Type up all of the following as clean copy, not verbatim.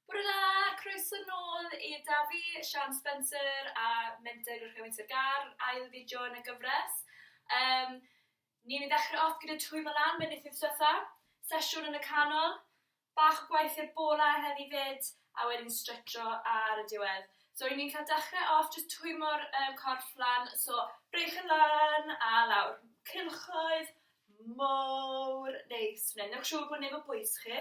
Bore da, croeso nôl i da fi, Sian Spencer a Menter Gorllewin Sir Gâr, ail fideo yn y gyfres. Um, ni'n mynd i ddechrau off gyda twymo lan mewn wythnos diwetha, sesiwn yn y canol, bach o gwaith i'r bola heddi fyd, a wedyn stretcho ar y diwedd. So, ni'n cael dechrau off jyst twymo'r um, corff lan, so breich yn lan a lawr. Cylchoedd mowr neis fan hyn. Newch siŵr bod neb o bwys chi.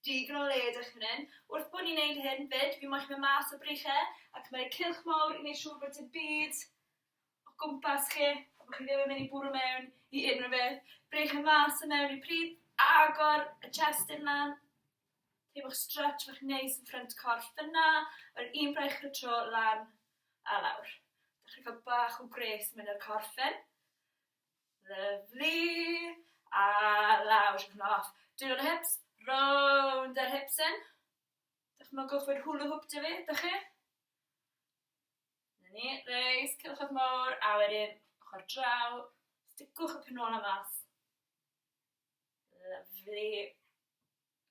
Digon o le 'da chi fan hyn. Wrth bod ni'n neud hyn 'fyd, fi moyn chi mynd mas o breichau a cymryd cylch mawr i wneud siŵr bod dim byd o gwmpas chi, a bod chi ddim yn mynd i bwrw mewn i unrhyw beth. Breichau mas a mewn i'r pridd, agor y chest in lan. Teimlwch stretch fach neis yn ffrynt corff fyna. Yr un braich ar y tro, lan a lawr. Dechrau cael bach o gwres mewn i'r corff hyn. Lyfli. A lawr, shake off. Dwylo ar y hips, rownd yr hips in. Dychmygwch fod hula hoop 'da fi, dych chi? Na ni, reis, cylchoedd mawr, a wedyn ochr draw. Sticwch y penola mas. Lyfli.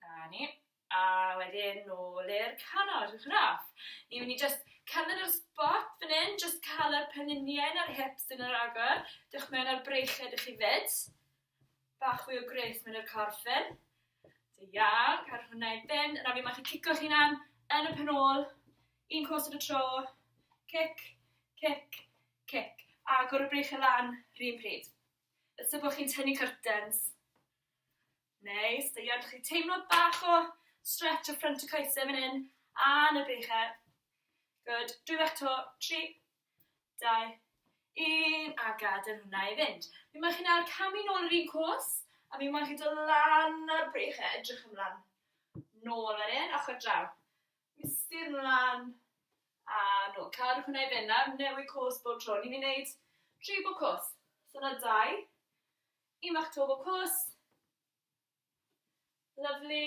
Na ni. A wedyn nôl i'r canol, rhowch yn off. Ni'n mynd i jyst cymryd yr spot fan hyn, jyst cael yr peniniau a'r hips yn yr agor. Dewch mewn ar breichiau ydych chi fyd. Bach fwy o gwres mewn i'r corff hyn. Da iawn, cael hwnna i fynd. Yna fi moyn chi cico'ch hunan yn y pen ôl. Un cos ar y tro. Cic, cic, cic. Agor y breichiau lan rhywun pryd. Ysio bod chi'n tynnu curtains. Neis, da iawn. Chi'n teimlo bach o stretch o ffrynt y coesau fan hyn a yn y breichau. Good. Dwy fach to. 3, 2, 1, a gadael hwnna i fynd. Mi moyn chi nawr camu nôl yr un cos, a mi moyn chi dod lan ar breichau, edrych ymlaen. Nôl wedyn, ochr draw. Mistyn lan a nôl. Cadw hwnna i fynd nawr, newid cos bob tro. Ni'n mynd i wneud tri bob cos. So yna dau. Un bach to bob cwrs. Lyfli.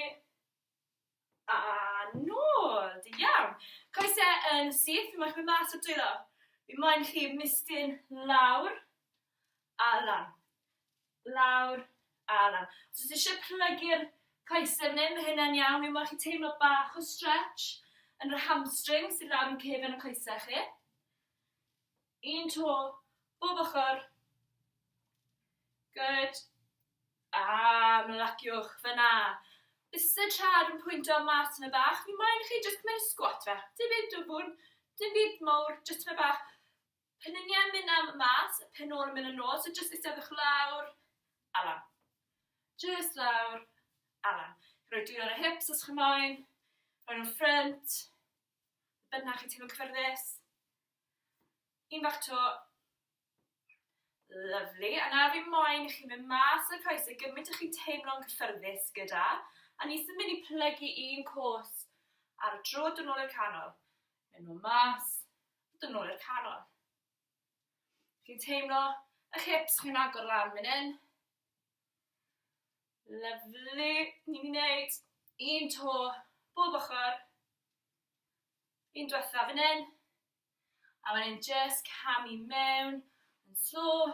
A nôl. Da iawn. Coesau yn syth, fi moyn chi mynd mas o'r dwylo. Fi moyn chi mistyn lawr a lan. Lawr a lan. Os oes eisiau plygu'r coesau fan hyn, mae hynna'n iawn. Fi moyn chi teimlo bach o stretch yn yr hamstring sydd lawr yn cefn y coesau chi. Un to, bob ochr. Good. A, mlaciwch fyna. Byse trad yn pwynto mas yna bach, fi moyn chi jyst cymryd squat fe. Dim byd dwfwn, dim byd mowr, jyst yna bach. Peniniau'n mynd am mas, pen ôl yn mynd yn ôl, so jyst eisteddwch lawr, a lan. Jyst lawr, a lan. Rhoi dwylo ar y hips os chi moyn, rhoi nhw'n ffrynt, bynnag chi'n teimlo'n cyffyrddus. Un bach 'to. Lyfli. A nawr fi moyn i chi mynd mas o'r coesau gymaint â chi'n teimlo'n gyffyrddus gyda. A ni sy'n mynd i plygu un cos ar y tro, dod nôl i'r canol. Mynd nôl mas, dod nôl i'r canol. Chi'n teimlo eich hips chi'n agor lan fan hyn. Lyfli. Ni'n mynd i wneud un to bob ochr. Un diwetha fan hyn. A wedyn jyst camu mewn yn slo,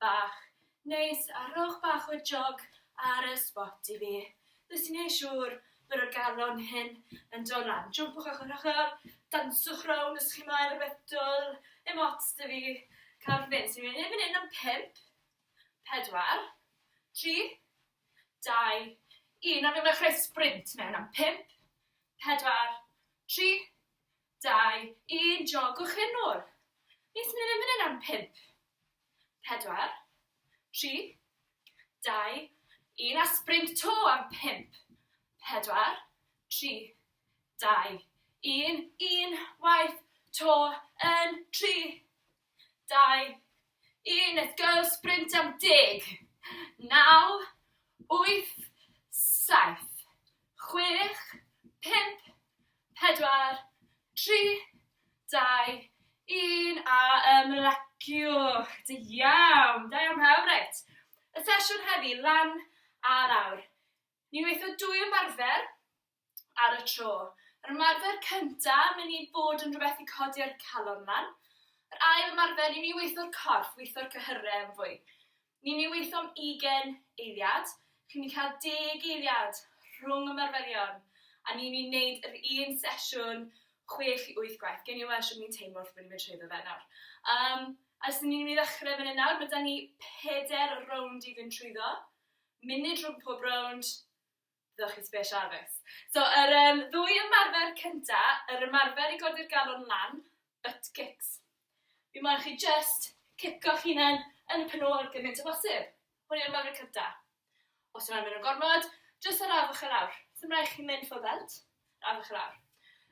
bach, neis, a rhowch bach o jog ar y spot i fi. Jyst i wneud siŵr bod y galon hyn yn dod lan. Jwmpwch ochr ochr, danswch rownd os chi moyn rhywbeth dwl, ddim ots 'da fi. Cael fynd. So ni'n mynd fan hyn am 5, 4, 3, 2, 1. A fi'n mynd creu sprint mewn am 5, 4, 3, 2, 1, jogwch yn ôl. Ni sy'n mynd i fynd am 5, 4, 3, 2, 1, a sprint to am 5, 4, 3, 2, 1, un waith to yn 3, 2, 1, let's go, sprint am 10, 9, 8, 7, 6, 5, 4, 3, 2, 1, a ymlaciwch. Da iawn, da iawn pawb, reit. Y sesiwn heddi, lan a lawr. Ni'n weithio dwy ymarfer ar y tro. Yr ymarfer cynta mynd i bod yn rhywbeth i codi'r calon lan. Yr ail ymarfer, ni'n mynd i weithio'r corff, weithio'r cyhyrau yn fwy. Ni'n mynd i weithio am ugain eiliad. Chi'n mynd i cael deg eiliad rhwng ymarferion. A ni'n mynd i wneud yr un sesiwn 6 i 8 gwaith. Gen i weld shwt ni'n teimlo wrth bod ni'n mynd trwyddo fe nawr. Um, a os ni'n mynd i ddechrau fan hyn nawr, mae da ni peder rownd i fynd trwyddo. Munud rhwng pob rownd, Byddwch chi'n sbio siarad. So, yr um, ddwy ymarfer cynta, yr ymarfer i godi'r galon lan, butt kicks. Fi moyn chi just cico'ch hunan yn y pen ôl gymaint o bosib. Hwn yw'r ymarfer cynta. Os yw'n mynd yn gormod, just arafwch e lawr. Ddim rhaid chi mynd full belt, arafwch e lawr.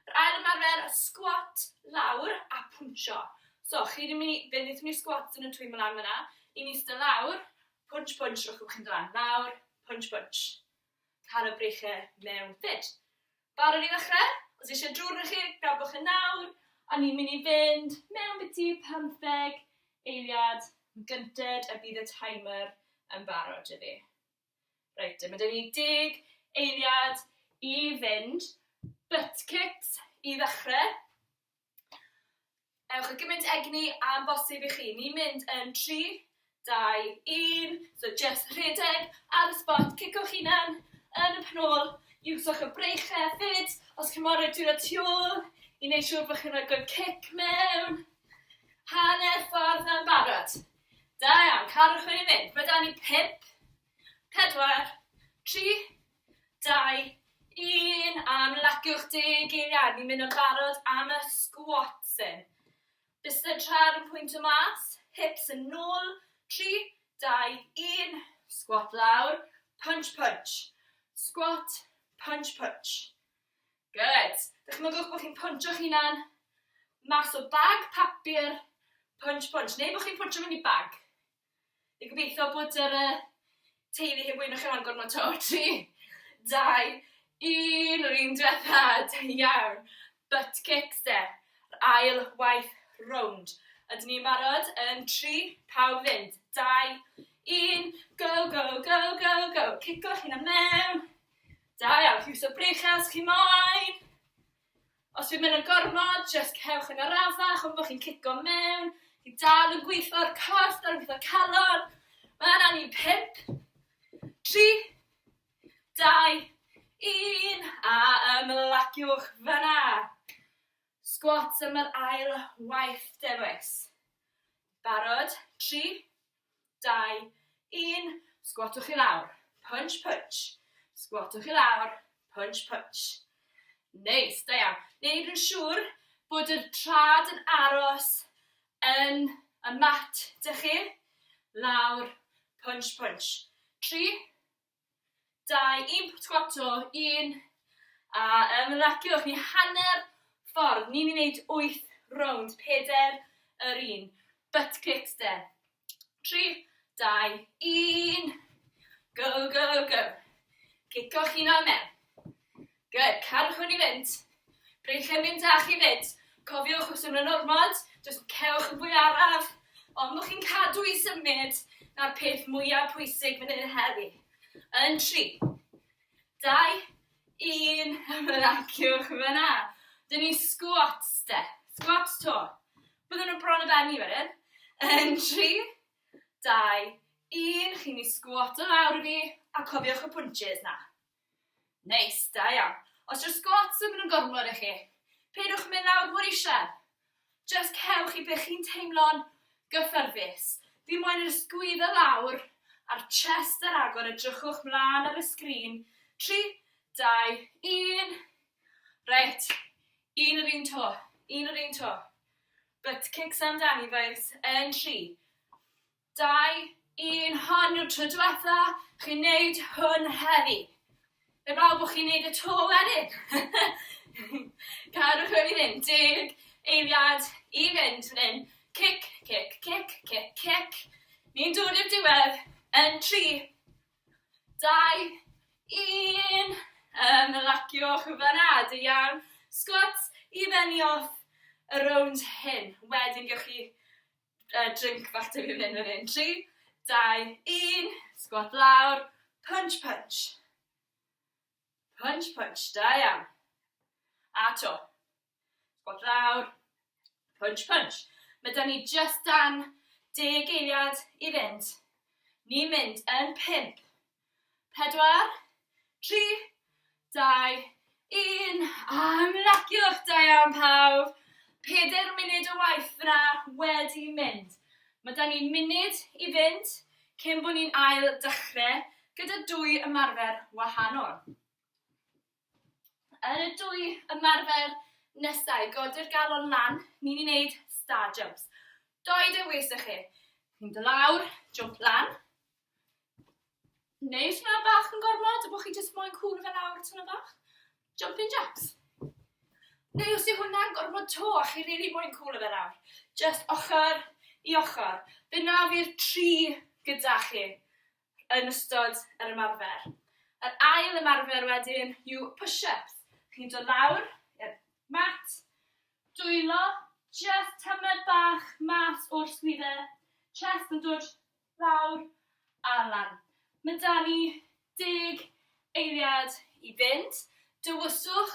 Yr ail ymarfer, squat lawr a pwnsio. So, chi ddim mynd i, fe wnaethon ni squats yn y twym lan fyna, ni'n eistedd lawr, Punch punch wrth chi'n dod lan. Lawr, punch punch. Cael y breichiau mewn fyd. Barod i ddechrau? Os eisiau drwy'r i chi, grabwch yn nawr. A ni'n mynd i fynd mewn biti 15 eiliad yn gynted a bydd y timer yn barod i fi. Reit, mae dyn ni 10 eiliad i fynd. Butt kicks i ddechrau. Ewch â gymaint egni am bosib i chi. Ni'n mynd yn 3, 2, 1. So just rhedeg ar y spot, cicwch hunan yn y penôl, iwswch y breichau fyd, os chi'n moyn rhoi dwylo tu ôl, i wneud siŵr bod chi'n rhoi good kick mewn. Hanner ffordd na'n barod. Da iawn, carwch mewn i fynd. Mae da ni 5, 4, 3, 2, 1, am laciwch deg eiliad. Ni'n mynd yn barod am y squats in. Bysedd traed yn pwyntio mas, hips yn nôl, 3, 2, 1, squat lawr, punch, punch. Squat, punch, punch. Good. Dychmygwch bod chi'n pwntio'ch hunan mas o bag papur, punch, punch, neu bod chi'n pwntio mewn i bag. Fi'n gobeithio bod yr yy teulu heb weinio chi lan gormod 'to. 3, 2, 1, yr un diwetha, da iawn. Butt kicks de. Yr ail waith rownd. Ydyn ni'n barod? Yn 3, pawb fynd. 2, 1, go, go, go, go, go. Cicwch hunan mewn. Da iawn, chi'n iwso breichiau os chi moyn. Os fi'n mynd yn gormod, jyst cewch yn arafach, ond bod chi'n cico mewn, chi dal yn gweithio'r corff, dal yn gweithio'r calon. Mae yna ni 5, 3, 2, 1, a ymlaciwch fyna. Squats am yr ail waith dewis. Barod? 3, 2, 1, sgwatwch i lawr. Punch, punch. Sgwatwch i lawr. Punch, punch. Neis, da iawn. Neud yn siŵr bod y trad yn aros yn y mat dych chi. Lawr, punch, punch. 3, 2, 1, sgwato, 1, a ymlaciwch. Ni hanner ffordd. Ni'n mynd i wneud 8 rownd, 4 yr un. Butt kicks de. 3, 2, 1. Go, go, go. Cico'ch hunan mewn. Good. Carwch hwn i fynd. Breichiau mynd â chi fyd. Cofiwch os yw'n ormod, jyst cewch yn fwy araf. Ond bod chi'n cadw i symud na'r peth mwyaf pwysig fan hyn heddi. Yn 3, 2, 1, ymlaciwch fyna. Dyn ni squats de. Squats to. Byddwn nhw'n bron y benni wedyn. Yn 3, 2, 1, chi'n mynd i squat o lawr i fi a cofiwch y punches na. Neis, da iawn. Os yw'r squats yn mynd yn gormod i chi, peidiwch mynd lawr mor isel. Just cewch i be chi'n teimlo'n gyffyrddus. Fi moyn yr ysgwyddo lawr a'r chest ar agor, edrychwch mlaen ar y sgrin. 3, 2, 1. Reit, un yr un to, un yr un to. Butt kicks amdani boys, yn 3, 2, 1, hon yw'r tro diwetha, chi'n neud hwn heddi. Heblaw bod chi'n neud y to wedyn. Cadwch hwn i fynd, 10 eiliad i fynd fan hyn. Kick, kick, kick, kick, kick. Ni'n dod i'r diwedd yn 3, 2, 1. Ymlaciwch fyna, da iawn. Squats i benni off y rownd hyn. Wedyn gewch chi drink fach 'da fi fan hyn fan hyn. 3, 2, 1, squat lawr, punch, punch. Punch, punch, da iawn. A to. Squat lawr, punch, punch. Mae da ni just dan 10 eiliad i fynd. Ni'n mynd yn 5, 4, 3, 2, 1. A ymlaciwch, da iawn pawb. 4 munud o waith fyna wedi mynd. Mae da ni munud i fynd cyn bod ni'n ail dechrau gyda dwy ymarfer wahanol. Yn y dwy ymarfer nesau, godi'r galon lan, ni'n ei wneud star jumps. Doi dewis i chi. Chi'n dod lawr, jump lan. Neu os yna bach yn gormod, a bod chi jyst moyn cŵl fe lawr tyna bach, jumping jacks. Neu os yw hwnna'n gormod to a chi rili moyn cŵl fe lawr, just ochr i ochr. Fe na fi'r tri gyda chi yn ystod yr ymarfer. Yr ail ymarfer wedyn yw push-ups. Chi'n dod lawr i'r mat, dwylo just tamed bach mas o'r sgwydde, chest yn dod lawr a lan. Mae da ni 10 eiliad i fynd. Dywyswch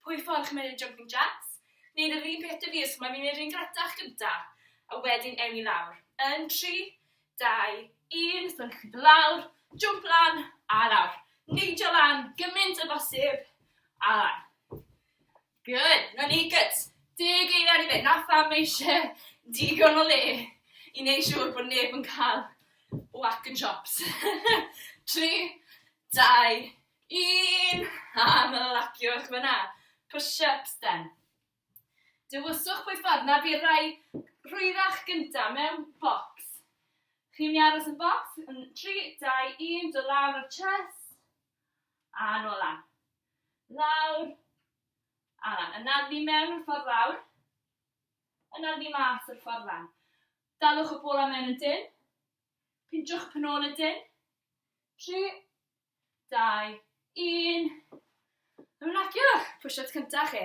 pwy ffordd chi'n mynd i jumping jacks. Neud yr un peth 'da fi os mae'n mynd i'r un gratach gynta a wedyn ewn ni lawr. Yn 3, 2, 1, so chi'n dod lawr, jump lan a lawr. Neidio lan gymaint o bosib a lan. Good, na ni, good. 10 eiliad i fynd. Na pham mae eisiau digon o le i wneud siŵr bod neb yn cael whack and chops. 3, 2, 1, a ymlaciwch fyna. Push-ups then. Dewiswch pwy ffordd. Na fi rai rhwyddach gynta mewn box. Chi'n mynd i aros yn box yn 3, 2, 1, dod lawr o'r chest. A nôl lan. Lawr. A lan. Anadlu mewn o'r ffordd lawr. Anadlu mas o'r ffordd lan. Dalwch y bola mewn yn dyn. Pinchwch y pen ôl yn dyn. 3, 2, 1. Ymlaciwch! Push-ups cyntaf chi.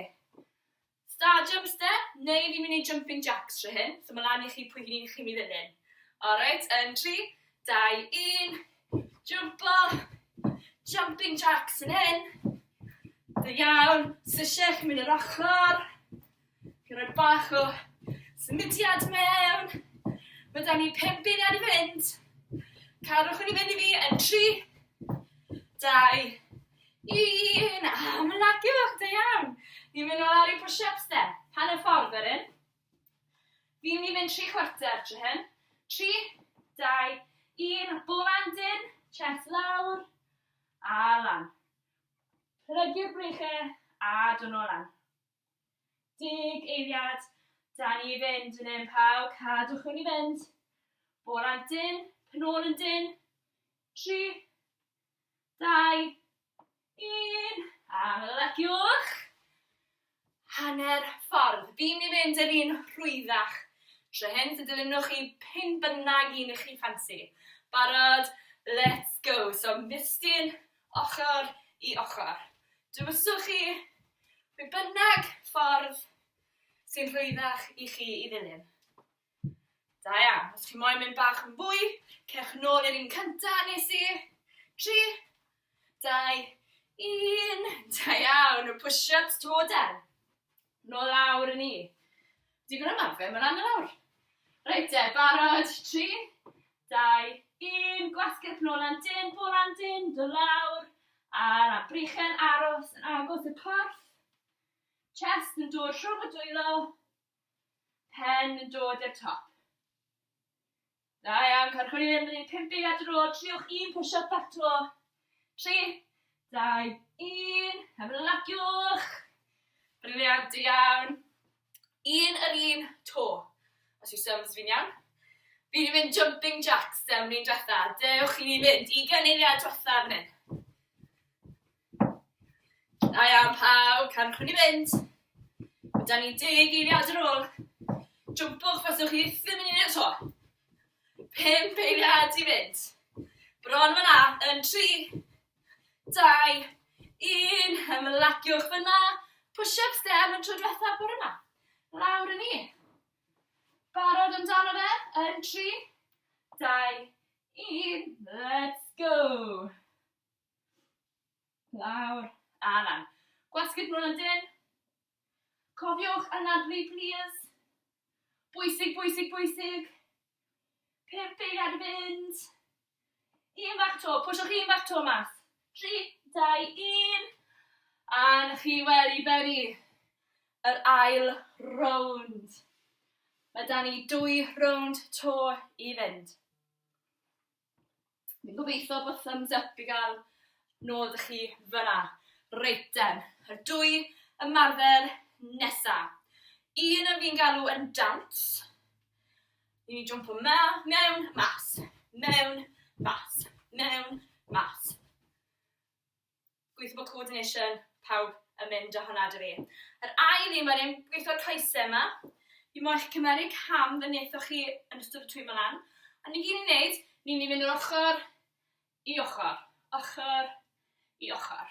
Star jumps de, neu fi'n mynd i jumping jacks tro hyn. So mae lan i chi pwy chi'n chi'n mynd i ddilyn. Alright, yn 3, 2, 1. Jumpo! Jumping jacks yn hyn. Da iawn. Sisiau, chi'n mynd i'r ochr. Chi'n rhoi bach o symudiad mewn. Mae da ni 5 eiliad i fynd. Cadwch yn i fynd i fi yn 3, 2, 1. A ymlaciwch, da iawn. Ni'n mynd nôl ar i push-ups de. Hanner ffordd yr un. Fi'n mynd i fynd 3 chwarter tro hyn. 3, 2, 1. Bolan dyn, chest lawr, a lan. Plygu'r breichau a dod nôl lan. 10 eiliad. Da ni i fynd yn hyn pawb. Cadwch hwn i fynd. Bolan dyn, pen ôl yn dyn. 3, 2, 1. A laciwch. Hanner ffordd. Fi'n mynd i fynd yr un rhwyddach. Tro hyn, so dilynwch chi pin bynnag un i chi ffansi. Barod? Let's go. So, mistyn ochr i ochr. Dywyswch chi pwy bynnag ffordd sy'n rhwyddach i chi i ddilyn. Da iawn. Os chi moyn mynd bach yn fwy, cewch nôl i'r un cynta nes i. 3, 2, 1. Da iawn. Y push-ups to den. Nôl lawr yn ni. Digon o ymarfer, mae lan a lawr. Reit te, barod. 3, 2, 1. Gwasgu'r pnôl lan dyn, pôl lan dyn, do lawr. A na, brychau'n aros yn agos y corff. Chest yn dod rhwng y dwylo. Pen yn dod i'r top. Da iawn, carchwn i fynd, ni'n 5 eiliad ar ôl, triwch un push-up bach to. 3, 2, 1, ymlaciwch. Briliant, da iawn. Un yr un to. Os yw sums fi'n iawn. Fi wedi mynd jumping jacks de am un diwetha. Dewch i ni fynd, 20 eiliad diwetha fan hyn. Da iawn pawb, carwch i fynd. Mae da ni 10 eiliad ar ôl. Jwmpwch faswch chi ddim yn unig to. 5 eiliad i fynd. Bron fyna yn 3, 2, 1. Ymlaciwch fyna. Push-ups de am y tro diwethaf bore yma. Lawr yn ni. Barod amdano fe? Yn 3, 2, 1. Let's go! Lawr a lan. Gwasgu'r bron yn dyn. Cofiwch anadlu, please. Bwysig, bwysig, bwysig. 5 eiliad i fynd. Un bach to, pwyswch un bach to mas. 3, 2, 1. A na chi wedi bennu yr ail rownd. Mae da ni dwy rownd to i fynd. Fi'n gobeithio bod thumbs up i gael nôl 'da chi fyna. Reit den, y dwy ymarfer nesa. Un yn fi'n galw yn dance. Ni'n mynd i jwmpo ma, mewn, mas, mewn, mas, mewn, mas. Gweithio bod coordination pawb yn mynd â hwnna 'da fi. Yr ail un wedyn, gweithio'r coesau yma. Fi moyn chi cymeru cam fe wnaethoch chi yn ystod y twymo lan. A ni gyd ni'n neud, ni'n mynd i fynd o'r ochr i ochr, ochr i ochr.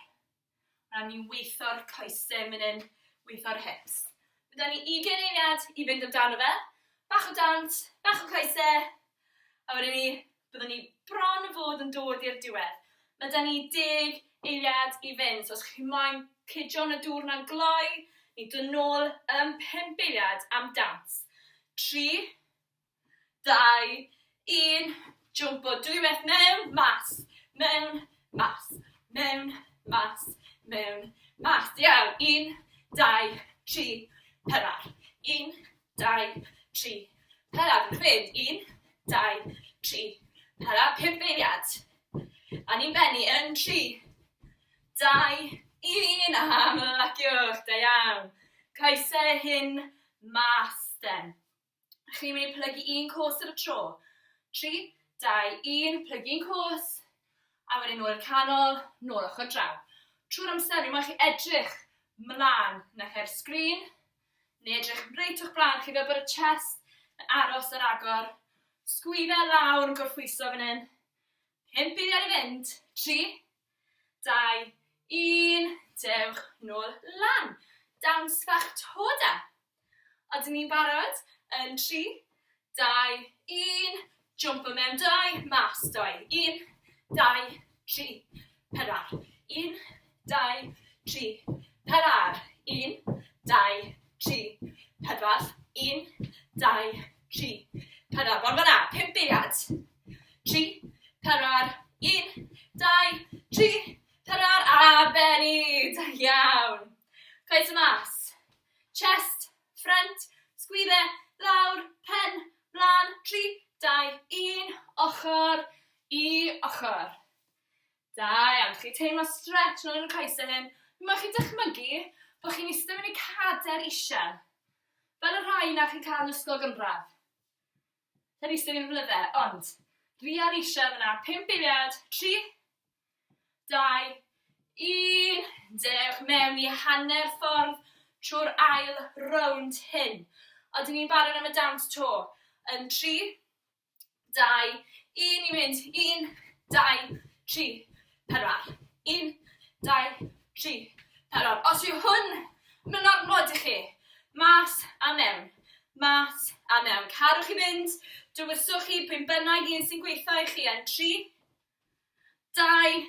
A ni'n weithio'r coesau mynd yn, weithio'r hips. Mae 'da ni ugain eiliad i fynd amdano fe. Bach o dant, bach o coesau, a wedyn ni, byddwn ni bron yn fod yn dod i'r diwedd. Mae 'da ni deg eiliad i fynd, so os chi moyn cydio yn y dŵr 'na'n gloi, ni'n dod nôl yn pump eiliad am dant. 3, 2, 1, jwmpo dwywaith mewn, mas, mewn, mas, mewn, mas, mewn, mas. Da iawn. 1, 2, 3, 4. 1, 2, 3, 4. Fynd. 1, 2, 3, 4. 5 eiliad. A ni'n bennu yn 3, 2, 1. Ymlaciwch. Da iawn. Coesau hyn mas den. Chi'n mynd i plygu un cos ar y tro. 3, 2, 1, plygu un cos, a wedyn nôl i'r canol, nôl ochr draw. Trwy'r amser, mi moyn chi edrych mlaen na chi'r sgrin, neu edrych reit o'ch blaen chi fel bod y chest yn aros ar agor. Sgwydda lawr yn gorffwyso fan hyn. 5 eiliad i fynd. 3, 2, 1, dewch nôl lan. Dawns fach toda. Ydyn ni'n barod? Yn 3, 2, 1, jwmpo mewn 2, mas 2, 1, 2, 3, 4, 1, 2, 3, 4, 1, 2, 3, 4, 1, 2, 3, 4, bron fan'na, 5 eiliad. 3, 4, 1, 2, 3, 4, a benni! Da iawn! Coes y mas. Chest, front, sgwydde, lawr, pen, mlaen, 3, 2, 1, ochr i ochr. Da iawn, chi'n teimlo stretch nôl yn y coesau hyn. Mae chi'n dychmygu bod chi'n eistedd mewn i cader isel, fel y rhai na chi'n cael yn ysgol gynradd. Sa'n eistedd un flynedd, ond real isel fyna, 5 eiliad, 3, 2, 1. Dewch mewn i hanner ffordd trwy'r ail rownd hyn. Ydyn ni'n barod am y dawns to? Yn 3, 2, 1 i mynd. 1, 2, 3, 4. 1, 2, 3, 4. Os yw hwn yn ormod i chi, mas a mewn, mas a mewn. Cadwch i fynd, dewiswch chi pwy bynnag un sy'n gweithio i chi. Yn 3, 2,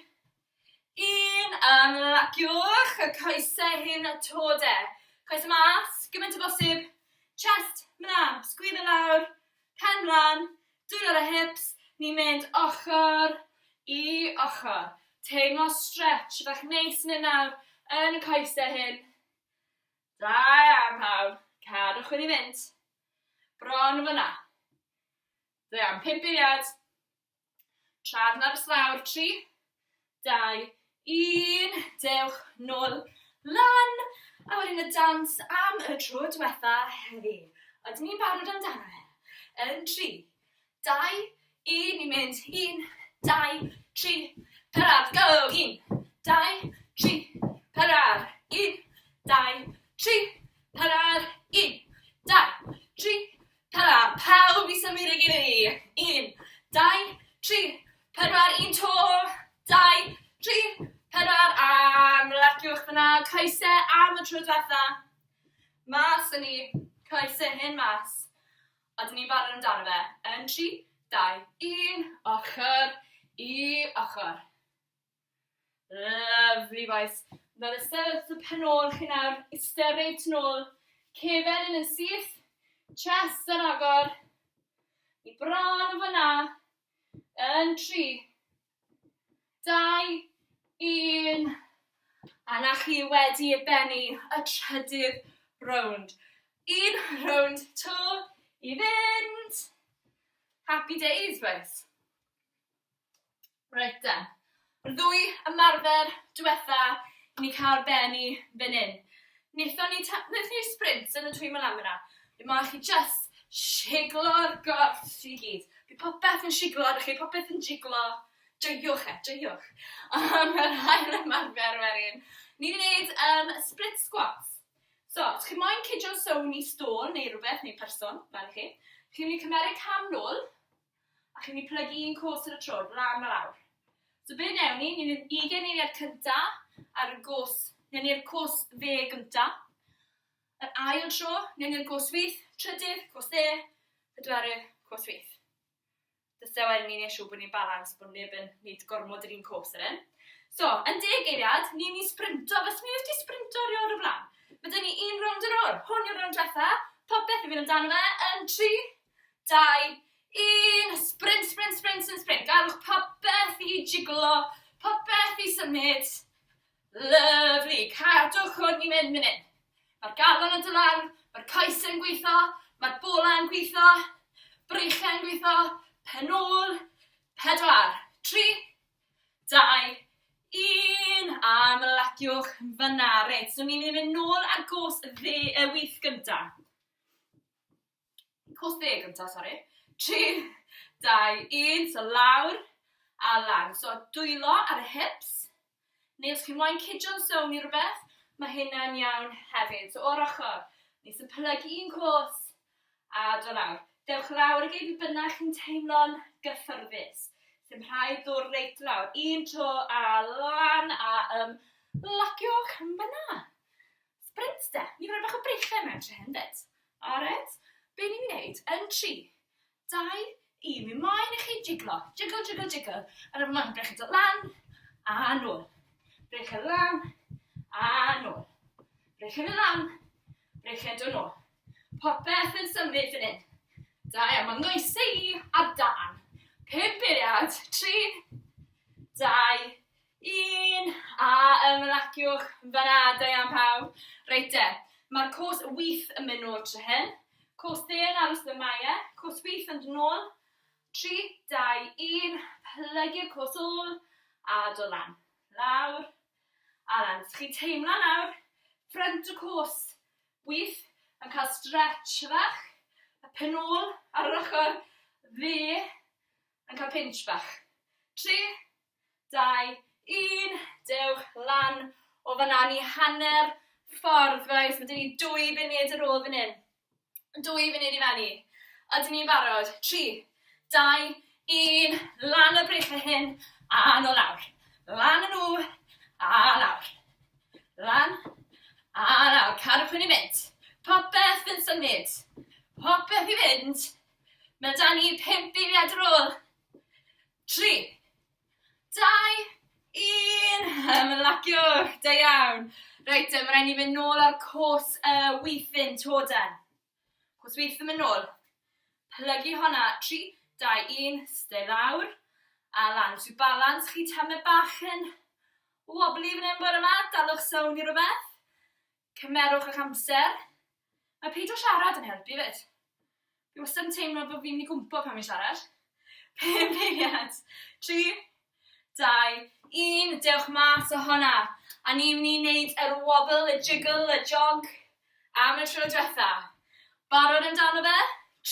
1, ymlaciwch y coesau hyn a to de. Coesau mas, gymaint o bosib. Chest, mlaen, sgwyddo lawr, pen mlaen, dwylo ar y hips. Ni'n mynd ochr i ochr. Teimlo stretch bach neis yn nawr yn y coesau hyn. Da iawn pawb. Cadwch wedi mynd. Bron fyna. Da iawn, 5 eiliad. Traed yn aros lawr, 3, 2, 1, dewch nôl lan. A wedyn y dawns am y tro diwetha heddi. Ydyn ni'n barod amdano fe? Yn 3, 2, 1, ni'n mynd 1, 2, 3, 4, go! 1, 2, 3, 4, 1, 2, 3, 4, 1, 2, 3, 4, pawb i symud ei gilydd. 1, 2, 3, 4, un to, 2, 3, 4, a ymlaciwch fyna, coesau am y tro diwetha. Mas â ni, coesau hyn mas. A dyn ni'n barod amdano fe. Yn 3, 2, 1, ochr i ochr. Lovely boys. Fel eistedd wrth y pen ôl chi nawr, eistedd reit nôl, cefen yn yn syth, chest ar agor, i bron yn fyna, yn 3, 2, 1, A 'na chi wedi bennu y trydydd rownd. Un rownd 'to i fynd. Happy days, bois. Reit 'te. Yr ddwy ymarfer diwetha i ni cael bennu fan hyn. Wnaethon ni ta- wnaethon ni sprints yn y twymo lan fan'na. Fi moyn chi jyst shiglo'r gorff i gyd. Bydd popeth yn shiglo arnoch chi, popeth yn jiglo. Joiwch e, joiwch. Am yr ail ymarfer wedyn, ni 'di wneud um, split squats. So, os chi moyn cydio'n sown i stôl neu rhywbeth, neu person, fan i chi, chi'n mynd i cymeryd cam nôl, a chi'n mynd i plygu un cos ar y tro, lan a lawr. So be wnewn ni, ni'n mynd 20 eiliad cynta ar y gos, newn ni'r cos dde gynta. Yr ail tro, newn ni'r cos chwith, trydydd, cos dde, pedwerydd, cos chwith. Dyse wedyn ni'n neud siŵr bod ni'n balans, bod neb yn neud gormod yr un cwrs ar hyn. So, yn deg eiliad, ni'n mynd i sprinto, fel ni wedi sprinto erioed o'r blaen. Mae dyn ni un rownd ar ôl, hwn yw'r rownd diwetha, popeth i fynd amdano fe yn 3, 2, 1, sprint, sprint, sprint, sprint, sprint. Galwch popeth i jiglo, popeth i symud. Lyfli, cadwch hwn i mynd mynd hyn. Mae'r galon yn dod lan, mae'r coesau'n gweithio, mae'r bolau'n gweithio, breichiau'n gweithio, pen ôl, 4, 3, 2, 1, a ymlaciwch fyna. Reit, so ni'n mynd i fynd nôl ar gos dde, y wyth gynta. Cos dde gynta, sori. 3, 2, 1, so lawr a lan. So dwylo ar y hips, neu os chi moyn cydio'n sown i rhywbeth, mae hynna'n iawn hefyd. So o'r ochr, ni sy'n plygu un cos a dod lawr. Dewch lawr ag e bynnag chi'n teimlo'n gyffyrddus. Dim rhaid dod reit lawr. Un tro a lan a ymlaciwch fyna. Sprint de. Ni'n rhoi bach o breichiau mewn tro hyn fyd. Alright? Be ni'n wneud yn 3, 2, 1. Mi moyn i chi jiglo. Jiggle, jiggle, jiggle. Ar y moyn breichiau dod lan a nôl. Breichiau lan a nôl. Breichiau mynd lan, breichiau dod nôl. Popeth yn symud fan hyn. Da iawn, mae nghoesau i ar dan. 5 eiliad, 3, 2, 1, a ymlaciwch fan'na, da iawn pawb. Reit te, mae'r cos wyth yn mynd nôl tro hyn. Cos dde yn aros ble mae e, cos wyth yn dod nôl. 3, 2, 1, plygu'r cos ôl, a dod lan. Lawr, a lan. Os chi'n teimlo nawr, ffrynt y cos wyth yn cael stretch fach, y pen ôl ar yr ochr dde yn cael pinch bach. 3, 2, 1, dewch lan o fan'na. Ni hanner ffordd, bois. Mae 'da ni 2 funud ar ôl fan hyn. 2 funud i fennu. Ydyn ni'n barod? 3, 2, 1, lan y breichiau hyn, a nôl lawr. Lan â nhw, a lawr. Lan, a lawr. Cadwch hwn i fynd. Popeth yn symud. Popeth i fynd. Mae 'da ni 5 eiliad ar ôl. 3, 2, 1, ymlaciwch, da iawn. Reit te, mae rhaid ni fynd nôl ar cos y weithyn to den. Cos wyth yn mynd nôl. Plygu honna, 3, 2, 1, stay lawr, a lan. So balans chi tamed bach yn wobbly fan hyn bore yma, dalwch sown i rhywbeth. Cymerwch eich amser. Mae peidio siarad yn helpu 'fyd. Fi wastad yn teimlo bod fi'n mynd i gwmpo pan fi'n siarad. 5 eiliad. 3, 2, 1. Dewch mas o honna. A ni'n mynd i wneud yr wobble, y jiggle, y jog am y tro diwetha. Barod amdano fe?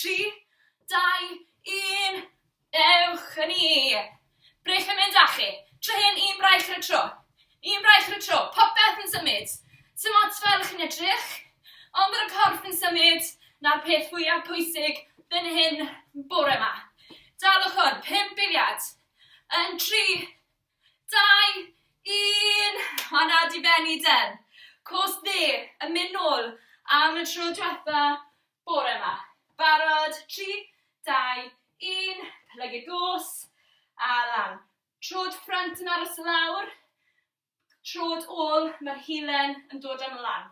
3, 2, 1. Ewch â ni! Braich yn mynd â chi. Tro hyn, un braich ar y tro. Un braich ar y tro. Popeth yn symud. Sim ots fel chi'n edrych, ond bod y corff yn symud, na'r peth fwyaf pwysig fan hyn bore yma. Dalwch hwn, 5 eiliad. Yn 3, 2, 1. Honna di benni den. Cos dde, yn mynd nôl am y tro diwetha bore 'ma. Barod? 3, 2, 1, plygu'r goes, a lan. Trod ffrynt yn aros lawr, trod ôl, mae'r hulen yn dod am lan.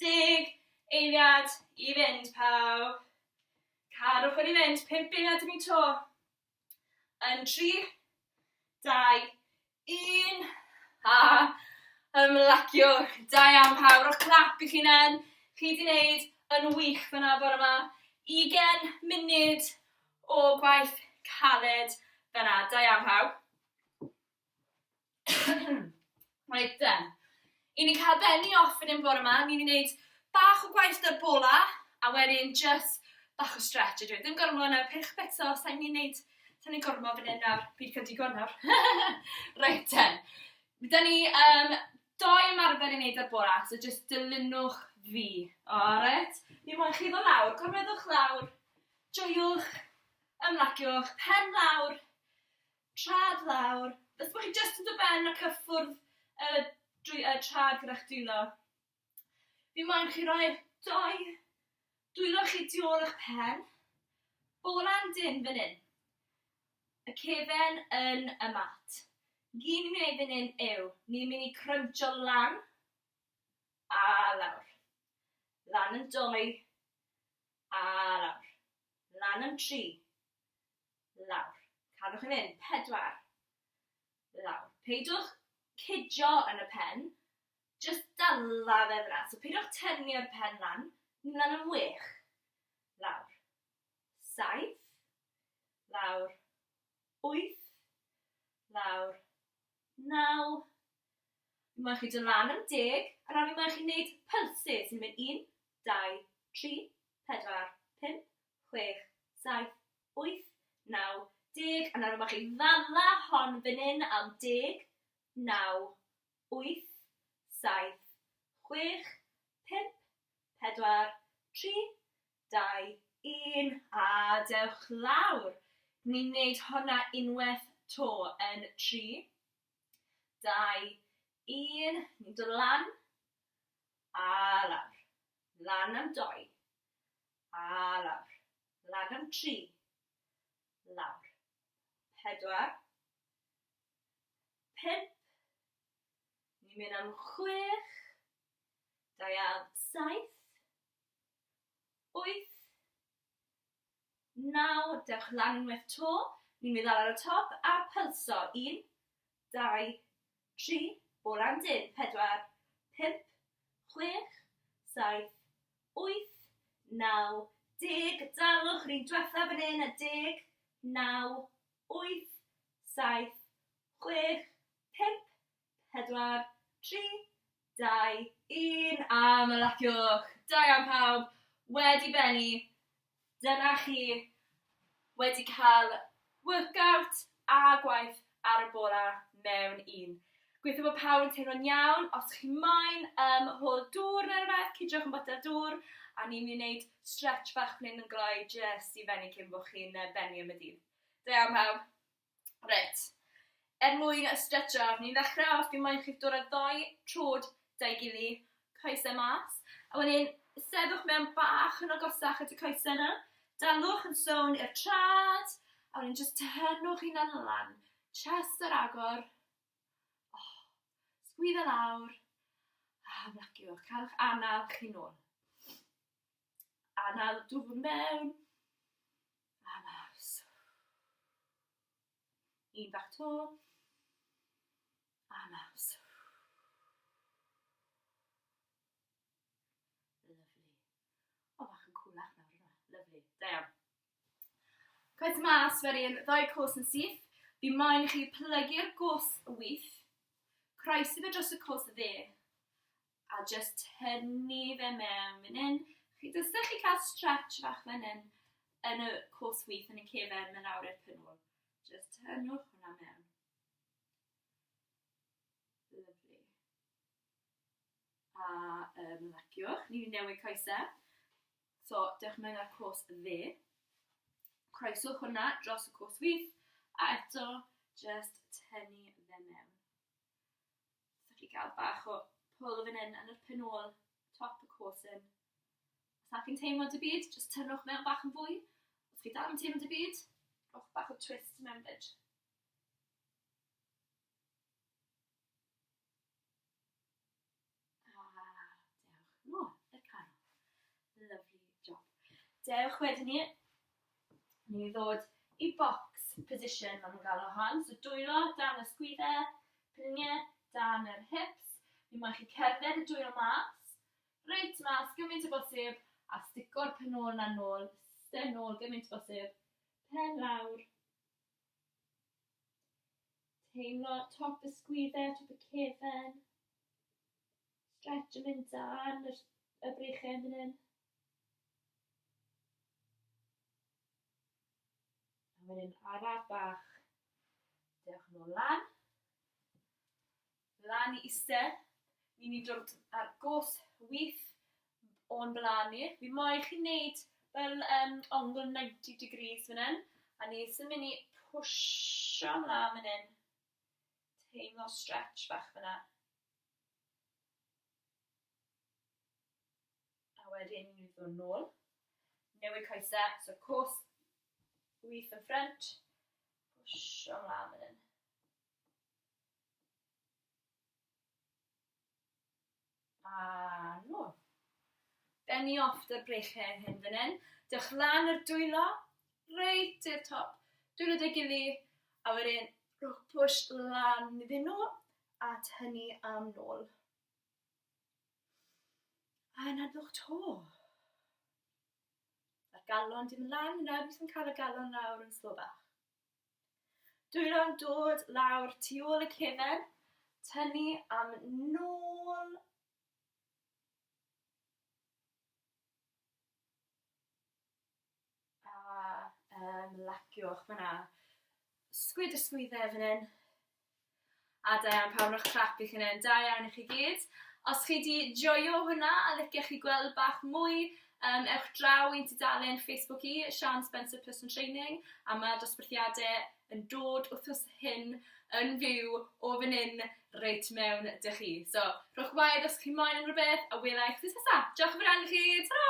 Deg eiliad i fynd, pawb. Cadwch hwn i fynd, 5 eiliad i mi to. Yn 3, 2, 1, a Ymlaciwch. Da iawn pawb. Rhowch clap i chi'n hunain. Chi 'di wneud yn wych fyna bore 'ma. Ugain munud o gwaith caled fyna. Da iawn pawb. Reit then. I ni'n cael benni off fan hyn bore 'ma. Ni'n gwneud bach o gwaith 'da'r bola, a wedyn just bach o stretch ydw i. Ddim gormod nawr, peidiwch becso, sa i'n mynd i wneud, sa i'n mynd gormod fan hyn nawr. Fi 'di cael digon nawr. Reit then. Da ni um, doi ymarfer i wneud ar bora, so just dilynwch fi. Alright? Mi moyn chi ddod lawr, gorweddwch lawr, joiwch, ymlaciwch, pen lawr, Trad lawr. Os bod chi jyst yn dod ben a cyffwrdd y, drwy, y trad gyda'ch dwylo. Fi moyn chi roi doi dwylo chi tu ôl eich pen. Bola'n dyn fan hyn. Y cefen yn y mat. Gyn ni'n mynd fan hyn yw, ni'n mynd i cruncho lan a lawr. Lan yn doi a lawr. Lan yn tri lawr. Cadwch i fynd. Pedwar. Lawr. Peidwch cydio yn y pen. Just dala fe fyna. So peidwch tynnu'r pen lan. Ni'n lan am wech. Lawr. Saith. Lawr. Wyth. Lawr. Naw. Mi moyn chi dod lan am deg, a nawr mi moyn chi wneud pulses. Ni'n mynd 1, 2, 3, 4, 5, 6, 7, 8, 9, 10, a nawr dyma chi ddala hon fan hyn am 10, 9, 8, 7, 6, 5, 4, 3, 2, 1, a dewch lawr. Ni'n neud honna unwaith 'to yn 3, 2, 1, ni'n dod lan, a lawr. Lan am doi. A lawr. Lan am tri. Lawr. Pedwar. Pump. Ni'n mynd am chwech. Da iawn. Saith. Wyth. Naw. Dewch lan unwaith 'to. Ni'n mynd ar y top a pylso. Un, dau, tri. Bolan dyn. Pedwar, pump, chwech, saith, wyth, naw, deg. Dalwch yr un diwetha fan hyn a deg, naw, wyth, saith, chwech, pump, pedwar, tri, dau, un, a ymlaciwch. Da iawn pawb, wedi bennu. Dyna chi wedi cael workout a gwaith ar y bore mewn un. Gobeithio bod pawb yn teimlo'n iawn. Os chi moyn um, hôl dŵr neu rhywbeth, cidiwch yn botel dŵr a ni'n mynd i wneud stretch bach fan hyn yn gloi jyst i fenni cyn bod chi'n benni am y dydd. Da iawn pawb. Reit. Er mwyn y stretcho, ni'n ddechrau off, fi moyn chi dod â ddoi trod da'i gili, coesau mas. A wedyn, seddwch mewn bach yn agosach at y coesau yna. Dalwch yn sôn i'r trad, a wedyn jyst tynnwch hunan lan. Chest ar agor. Oh, sgwyddo lawr. A ymlaciwch, cael eich anal chi nôl. Anal dwfn mewn. A mas. Un bach to. A mas. Lovely. O, bach yn cwlach nawr yna. Lovely. Da iawn. Coes mas wedyn, ddoi cos yn syth. Fi moyn i chi plygu'r gos wyth, croesi fe dros y cos dde, a just tynnu fe mewn fan hyn. Chi dylsech chi cael stretch fach fan hyn yn y cos wyth yn y cefen mynd lawr i'r pen ôl. Just tynnwch hwnna mewn. Lovely. A ymlaciwch. Ni'n newid coesau. So, dewch mewn ar cos dde. Croeswch hwnna dros y cos wyth. A eto, just tynnu fe mewn. So chi gael bach o pull fan hyn yn yr pen ôl, top y coesyn. Os na chi'n teimlo dy byd, jyst tynnwch mewn bach yn fwy. Os chi dal yn teimlo dy byd, rhowch bach o twist mewn fyd. A dewch nôl i'r canol. Lovely job. Dewch wedyn ni, ni ddod i box position maen nhw'n galw hon. So dwylo dan y sgwyddau, piniau dan yr hips. Mi moyn chi cerdded y dwylo mas, reit mas gymaint o bosib, a stico'r pen ôl na nôl, sten nôl gymaint o bosib, pen lawr. Teimlo top y sgwydde, top y cefen. Stretch yn mynd dan y, y breichiau fan hyn. A wedyn araf bach, dewch nôl lan. Lan i iste. Ni'n mynd i dod ar gos wyth o'n blaen ni. Fi moyn chi wneud fel um, ongl 90 degrees fan hyn. A ni sy'n mynd i pwysio mlaen fan hyn. Teimlo stretch bach fyna. A wedyn ni'n mynd i ddod nôl. Newid coesau, so cos wyth yn ffrant. Pwysio mlaen fan hyn. A nôl. Benni off dy'r breichiau hyn fan hyn. Dewch lan yr dwylo, reit i'r top. Dwylo dy gili, a wedyn rhowch push lan iddyn nhw, a tynnu am nôl. A anadlwch to. Mae'r galon di mynd lan, nawr ni sy'n cael y galon lawr yn slo bach. Dwylo'n dod lawr tu ôl y cefen, tynnu am nôl. A ymlaciwch fyna. Sgwyd y sgwyddau fan hyn. A da iawn pawb, rhowch clap i chi'n hyn. Da iawn i chi gyd. Os chi 'di joio hwnna a licech chi gweld bach mwy, um, ewch draw i'n tudalen Facebook i, Sian Spencer Personal Training, a mae dosbarthiadau yn dod wythnos hyn yn fyw o fan hyn reit mewn 'da chi. So, rhowch waed os chi moyn unrhyw beth, a wela i chi wythnos nesa. Diolch yn fawr iawn i chi, ta-ra!